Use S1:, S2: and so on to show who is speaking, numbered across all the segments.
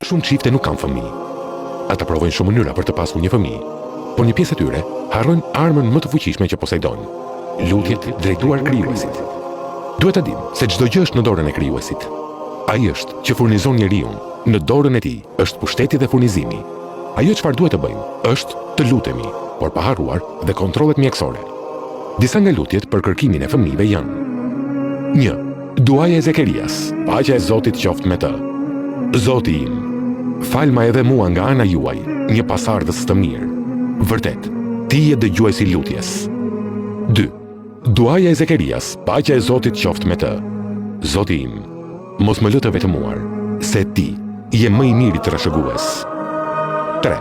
S1: Shumë çifte nuk kanë fëmijë. Ata provojnë shumë mënyra për të pasur një fëmijë, por një pjesë e tyre harrojnë armën më të fuqishme që posedojnë, lutjet drejtuar Krijuesit. Duhet ta dimë se çdo gjë është në dorën e Krijuesit. Ai është që furnizon njeriun, në dorën e tij është pushteti dhe furnizimi. Ajo çfarë duhet të bëjmë është të lutemi, por pa harruar dhe kontrollet mjekësore. Disa nga lutjet për kërkimin e fëmijëve janë, një. Duaja e Zekerias, paqja e Zotit qoftë me të. Zoti im, falma edhe mua nga ana juaj një pasardhës të mirë. Vërtet, ti je dëgjuesi i lutjes. 2. Duaja e Zekerias, paqja e Zotit qoftë me të. Zoti im, mos më lë të vetmuar, se ti je më i miri trashëgues. 3.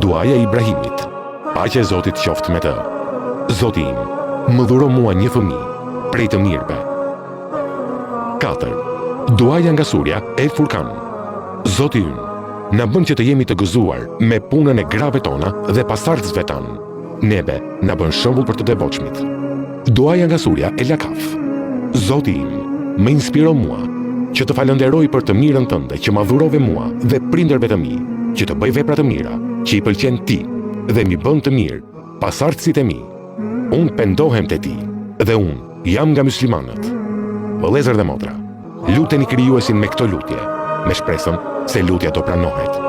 S1: Duaja e Ibrahimit, paqja e Zotit qoftë me të. Zoti im, më dhuro mua një fëmijë, prej të mirëve. 4. Duaja nga surja El Furkan. Zoti ynë, na bën që të jemi të gëzuar me punën e grave tona dhe pasardhësve tanë. Neve na bën shembull për të devotshmit. Duaja nga surja El Ahkaf. Zoti im, më inspiro mua që të falënderoj për të mirën tënde që ma dhurove mua dhe prindërve të mi, që të bëj vepra të mira, që i pëlqen ti dhe m'i bën të mirë pasardhësit e mi. Unë pendohem te ti dhe unë jam nga myslimanët. Vëllezër dhe motra, luteni Krijuesin me këto lutje, me shpresën se lutja do pranohet.